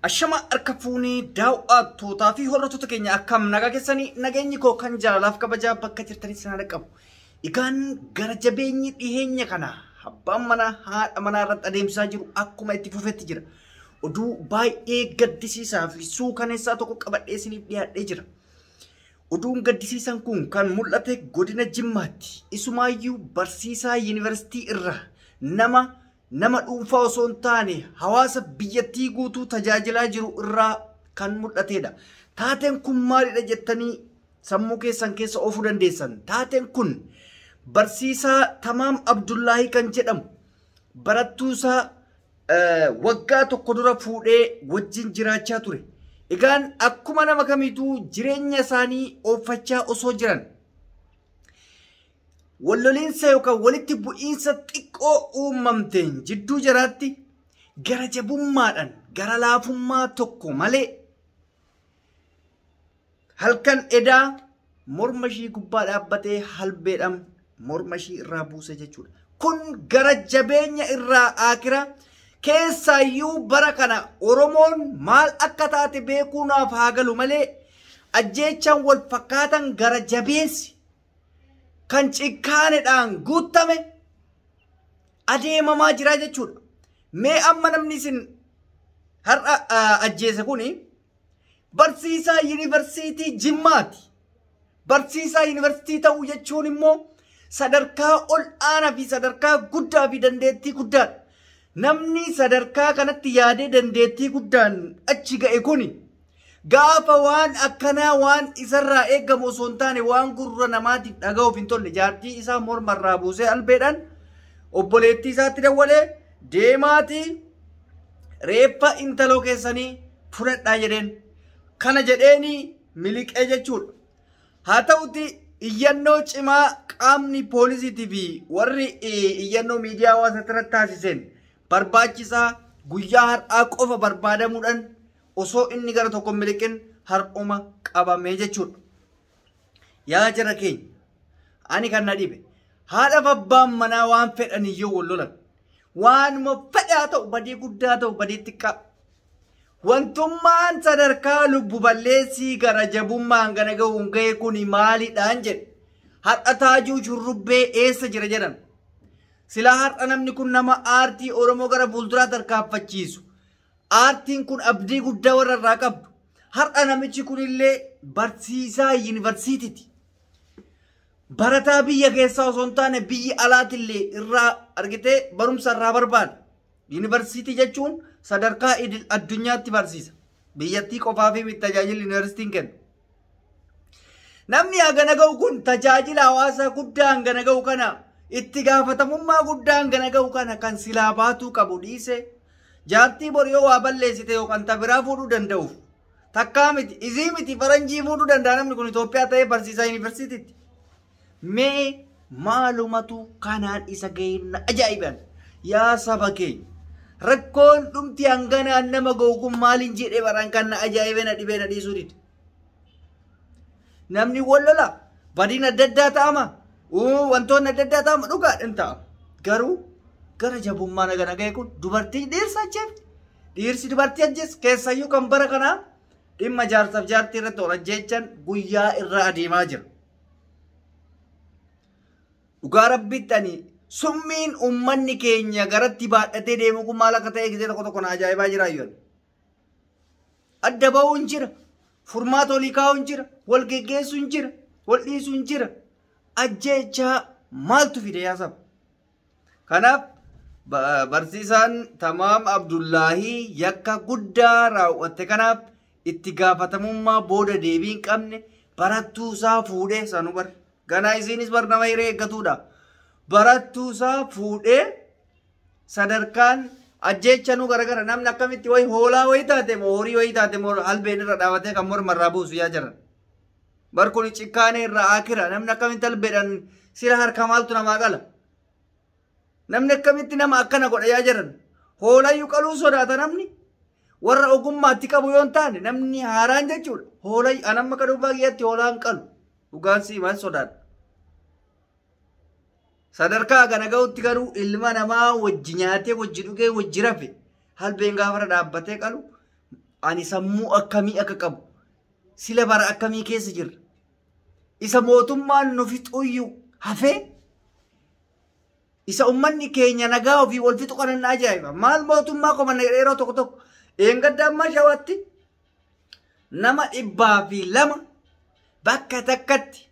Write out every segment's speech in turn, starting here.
Ashama harka fuunee daawwattootaa fi hordoftoota keenya akkam nagaa keessanii nageenyi koo kan jaalalaaf kabajaa bakka jirtanii sana dhaqqabu. Egaan gara jabeenyi dhiheenya kana abbaan manaa haadha manaa irratti adeemsisaa jiru akkuma itti fufetti jira. Oduu baay'ee gaddisiisaa fi suukaneessaa tokko qabadhee isiniif dhiyaadhee jira. Oduun gaddisiisan kun kan mul'ate godina Jimmaatti. Isumaayyuu barsiisaa yuunivarsiitii irraa nama dhuunfaa osoo hin taane hawaasa biyyattii guutuu tajaajilaa jiru irraa kan mul'atedha. Taateen kun maalidha jettanii sammuu keessan keessa oofuu dandeessan. Taateen kun barsiisaa Tamaam Abdullaahii kan jedhamu barattuusaa waggaa tokko dura fuudhee wajjin jiraachaa ture. Egaan akkuma nama kamiituu jireenya isaanii ooffachaa osoo jiran walloliinsa yookaan walitti bu'iinsa xiqqoo uumamteen jidduu jaraatti gara jabummaadhaan gara laafummaa tokko malee halkan edaa morma ishii gubbaa dhaabbatee halbeedhaan morma ishii irraa buuse jechuudha. Kun gara jabeenya irraa akira keessaayyuu bara kana Oromoon maal akka taate beekuu naaf haa galu malee ajjeechaan wal fakkaatan gara jabeessi kan cikkaaneedhaan guutame adeemamaa jira jechuudha. Mee amma namni isin har'a ajjeese kuni barsiisaa yuunivarsiitii Jimmaati. Barsiisaa yuunivarsiitii ta'uu jechuun immoo sadarkaa ol aanaa fi sadarkaa guddaa fi dandeettii guddaadha. Namni sadarkaa kanatti yaadee dandeettii guddaan achi ga'e kuni gaafa waan akkanaa waan isarraa eegamu osoo hin taane waan gurra namaatiif dhaga'uuf hin tolle jaartii isaa mormarraa buusee albeedhaan obboleettii isaatti dawwalee deemaatii reeffa intaloo keessanii fudhadhaa jedheen. Kana jedheeni miliqee jechuudha. Haa ta'uti iyyannoo cimaa qaamni poolisiitii fi warri iyyannoo miidiyaa hawaasaa irratti taasiseen barbaachisaa guyyaa har'aa qofa barbaadamuudhaan osoo inni gara tokko miliqin har'uma qabamee jechuudha. Yaa jara keenya ani kan na dhibe haadha abbaan manaa waan fedhan iyyuu wal lolan waanuma fedhe haa ta'u badii guddaa ta'u badii xiqqaa wantummaan sadarkaa lubbu balleessii gara jabummaan gana ga'uun ga'e kun maalidhaan jedhe. Har'a Taajuu Shurrubbee eessa jira jedhan. Silaa har'a namni kun nama aartii Oromoo gara fuulduraa tarkaanfachiisu. Aartiin kun abdii guddaa warra irraa qabdu. Har'a namichi kunillee barsiisaa yuunivarsiitiiti. Barataa biyya keessaa osoo hin taane biyyi alaatillee irraa argitee barumsa irraa barbaada. Yuunivarsiitii jechuun sadarkaa idil addunyaatti barsiisa. Biyyattii qofaa fi tajaajila yuunivarsiitiin kennu. Namni hagana ga'u kun tajaajila hawaasaa guddaa hangana ga'u kana itti gaafatamummaa guddaa hangana ga'u kana kan silaa baatuu qabu dhiise jaartii bor yoo waa balleessite yookaan tabiraa fuudhuu danda'uuf takkaa miti izii miti faranjii fuudhuu danda'a namni kun Itoophiyaa ta'ee barsiisaa yuunivarsiitiitti. Mee maalumatu kanaan isa ga'e ajaa'iban yaa saba keenya. Rakkoon dhumti hanganaan nama ga'u kun maaliin jedhee baraan kan na ajaa'ibee na dhibee na dhiisuu dide. Namni wal lola badiin adda addaa ta'ama wantoonni adda addaa ta'ama dhugaadhaan ta'ama. Garuu gara jabummaa nagana ga'e kun dubartii dhiirsa ajjeefti. Dhiirsi dubartii ajjees keessayyuu kan bara kanaa dhimma jaarsaaf jaartii irratti ol ajjeechan guyyaa irra adeemaa jira. Dhugaa rabbitti ani summiin uummanni keenya garatti baadhatee deemu kun maal akka ta'e gisee tokko tokko na ajaa'ibaa jira ayyoon. Adda ba'uun jira, furmaata olii kaa'uun jira, wal geggeessuun jira, wal dhiisuun jira. Ajjeechaa maaltu fide yaa saba? Kanaaf barsiisaan Tamaam Abdullaahii yakka guddaa raawwatte kanaaf itti gaafatamummaa booda deebii hin qabne barattuu isaa fuudhee sanuu bar. Ganaa isiinis bar nama hiree eeggatudha. Barattuu isaa fuudhee sadarkaan ajjeechanuu garagara namni akkamitti wayi hoolaa wayi taate moo horii wayi taate moo halbeen irra dhaabatee kan morma irraa buusu yaa jiran. Bar kun cikkaanee irraa akira namni akkamitti halbeedhaan sila harka maaltu namaa qala. Namni akkamitti nama akkana godha yaa jiran. Hoolayyuu qaluu sodaata namni. Warra ogummaatti qabu yoo hin taane namni haaraan jechuudha. Hoolay anamma kan dhuunfaa kiyyaatti hoolaan qalu. Dhugaan sii maal sodaadha. Sadarkaa kana ga'utti garuu ilma namaa wajji nyaatee wajji dhugee wajji rafe halbeen gaafa dhaabbatee qalu Ani sammuu akkamii akka qabu sila bara akkamii keessa jirra. Isa mootummaan nu fixuyyuu hafee isa ummanni keenya nagaa ofii wal fixu kanan ajaa'iba. Maal mootummaa qomanna yeroo tokko tokko eengadda ammaa Shawaatti nama 202 bakka takkatti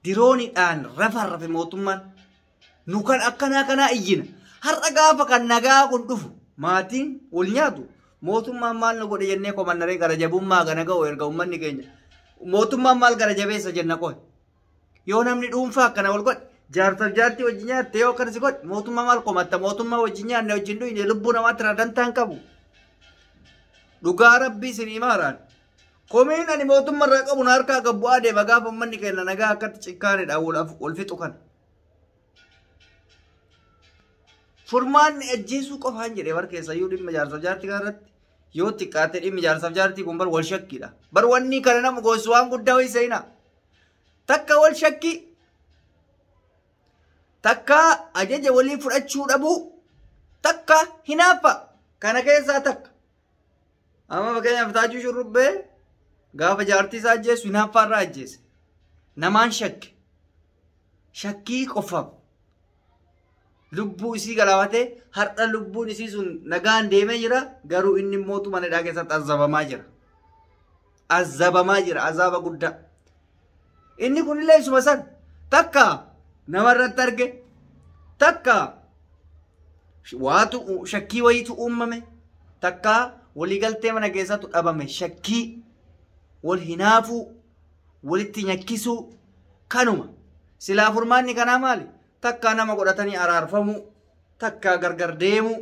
dirooniidhaan rafarrafe mootummaan nu kan akkanaa kanaa iyyina. Har'a gaafa kan nagaa kun dhufu maatiin wal nyaatu mootummaan maal nu godhe jennee komannaree gara jabummaa gana ga'u erga ummanni keenya mootummaan maal gara jabeessa jenna qoy. Yoo namni dhuunfaa akkana wal godhe jaartaaf jaartii wajjin nyaatte yoo akkana si godhe mootummaa maal komatta mootummaa wajjin nyaanne wajjin dhuyne lubbuu namaatti irraa dantaa hin qabu. Dhugaa rabbii isinii maaraan. Komeen ani mootummaa irraa qabu na harkaa gad bu'aa deema gaafa ummanni keenya nagaa akkatti cikkaanidha wal fixu kana. Furmaanni ajjeesuu qofaan jedhee bar keessayyuu dhimma jaarsaaf jaartii kanarratti yoo xiqqaate dhimmi jaarsaaf jaartii kun bar wal shakkiidha. Bar wanni kana nama goisu waan guddaa wayii seenaa. Takka wal shakkii takka ajaja walii fudhachuu dhabuu takka hinaaffa kana keessaa takka. Amma fakkeenyaaf Taajuu Shurrubbee gaafa jaartii isaa ajjeesu hinaaffaa irraa ajjeese. Namaan shakke. Shakkii qofaaf. Lubbuu isii galaafatee har'a lubbuun isii sun nagaan deemee jira garuu inni immoo mana hidhaa keessatti azabamaa jira. Azabamaa jira azaaba guddaa. Inni kunillee isuma san takka namarratti arge takka waatu shakkii wayiitu uumame takka waliigaltee mana keessattu dhabame shakkii wal hinaafuu walitti nyakkisuu kanuma. Silaa furmaanni kanaa maali? Takka nama godhatanii araarfamuu takka gargar deemuu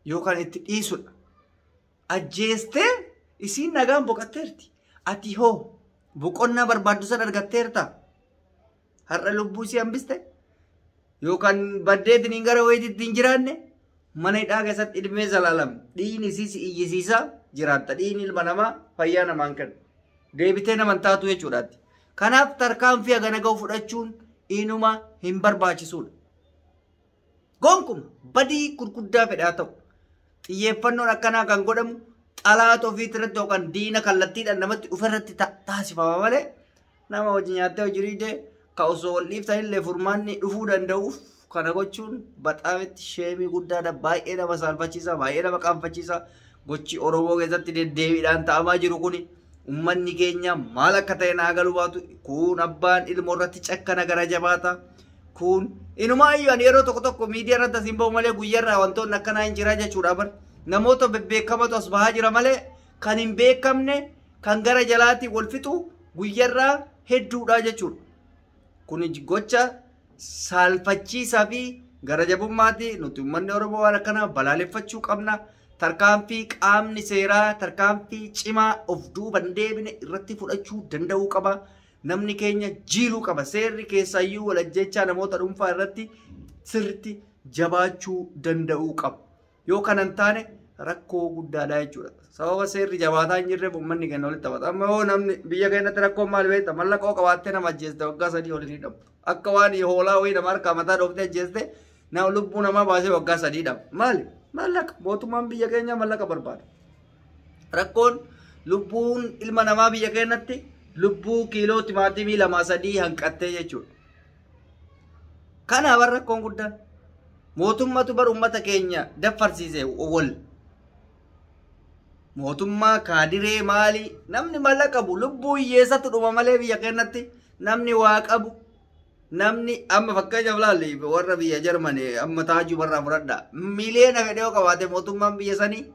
yookaan itti dhiisudha. Ajjeestee isiin nagaan boqotteerti. Ati hoo boqonnaa barbaaddu san argatteerta. Har'a lubbuu isii hambiste yookaan baddeetiin gara wayiitti hin jiraanne mana hidhaa keessatti ilmee zalaalam dhiigni isii si iyyisiisaa jiraatta. Dhiigni ilma namaa fayyaa namaan kennu. Deebitee naman taatu jechuudhaatti. Kanaaf tarkaanfii hagana ga'u fudhachuun inuma hin barbaachisuudha. Gonkuma badii gurguddaa fedhaa ta'u xiyyeeffannoon akkanaa kan godhamu xalaata ofiitti irratti yookaan diina kallattiidhaan namatti dhufe irratti taasifama malee nama hojii nyaattee hojii riidee ka osoo wal dhiiftanillee furmaanni dhufuu danda'uuf kana gochuun baxaamitti sheemii guddaadha. Baay'ee nama saalfachiisa, baay'ee nama qaanfachiisa. Gochi Oromoo keessatti deddeebiidhaan ta'amaa jiru kuni ummanni keenya maal akka ta'e naa galuu baatu kun abbaan ilmoo irratti cakkana gara jabaata. Kun inumaayyuu ani yeroo tokko tokko miidiyaa irratti asiin bahu malee guyyaarraa wantoonni akkanaa hin jira jechuudha bar. Namoota bebbeekamatu as bahaa jira malee kan hin beekamne kan gara jalaatiin wal fixu guyyaarraa hedduudha jechuudha. Kun gocha saalfachiisaa fi gara jabummaati. Nuti uummanni Oromoo waan akkanaa balaaleffachuu qabna. Tarkaanfii qaamni seeraa tarkaanfii cimaa of duuba hin deebine irratti fudhachuu danda'uu qaba. Namni keenya jiiluu qaba. Seerri keessaayyuu wal ajjechaa namoota dhuunfaa irratti sirriitti jabaachuu danda'uu qaba. Yoo kana hin taane rakkoo guddaadha jechuudha. Sababa seerri jabaataa hin jirreef uummanni keenya walitti taphata. Amma yoo namni biyya keenyatti rakkoon maal beekta mallaqoo qabaattee nama ajjeeste waggaa 3 waliin hidhamu. Akka waan hoolaa wayii nama harkaa mataa dhooftee ajjeeste nama lubbuu namaa baasee waggaa 3 hidhama. Maali? Mallaqa. Mootummaan biyya keenyaa mallaqa barbaada. Rakkoon lubbuun ilma namaa biyya keenyatti lubbuu kiiloo timaatimii 2 3 hanqattee jechuudha. Kanaaf rakkoon guddaan mootummatu bar uummata keenya daffarsiise wal. Mootummaa kaadiree maali namni mallaqa qabu lubbuu hiyyeessatti dhuma malee biyya keenyatti namni waa qabu namni amma fakkeenyaaf laalli warra biyya Jarmanii amma Taajuu barraa fudhadha miliyoona fedhee yoo qabaate mootummaan biyya sanii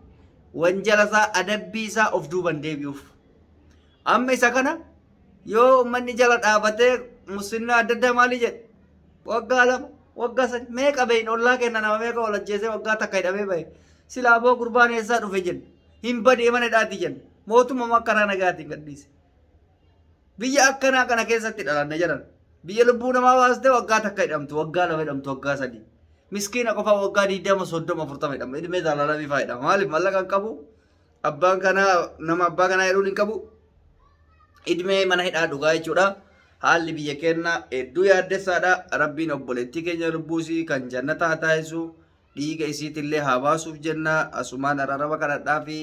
wanjala isaa adabbii isaa of duuban deebi'uuf. Amma isa kana yoo uummanni jala dhaabatee musinnaa adda addaa maali jedhe waggaa 2 waggaa 3 meeqa beeyin ollaa kenna nama meeqa wal ajjeesee waggaa takka hidhamee bahe silaa boo gurbaan eessaa dhufe jenna. Hin badee mana hidhaati jenna. Mootummaa akkanaa nagaatiin gadhiise. Biyya akkanaa kana keessatti dhalanne jedhan. Biyya lubbuu namaa baastee waggaa takka hidhamtu, waggaa 2 hidhamtu, waggaa 3. Miskiina qofa waggaa 20, 30, 40 hidhama. Ilmee jaalalaa fa'aa hidhama. Maaliif mallaqa hin qabu? Abbaan kanaa nama abbaa kanaa jedhuun hin qabu. Idmee mana hidhaa dhugaa jechuudha. Haalli biyya keenyaa hedduu yaaddessaadha. Rabbiin obboleettii keenya lubbuusii kan jannata haa taasisu. Dhiiga isiitillee haa baasuuf jenna. Asumaan araarama kadhadhaa fi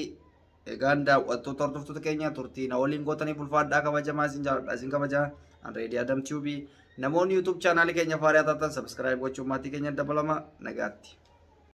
egaan daawwattoota hordoftoota keenya turtii na waliin gootaniif ulfaadhaa, kabajamaa, isin jaalladha, isin kabajaa. An Reedii Adam Tube. Namoonni YouTube chaanaalii keenya faariyaa taatan subscribe gochuun maatii keenya dabalama. Nagaatti.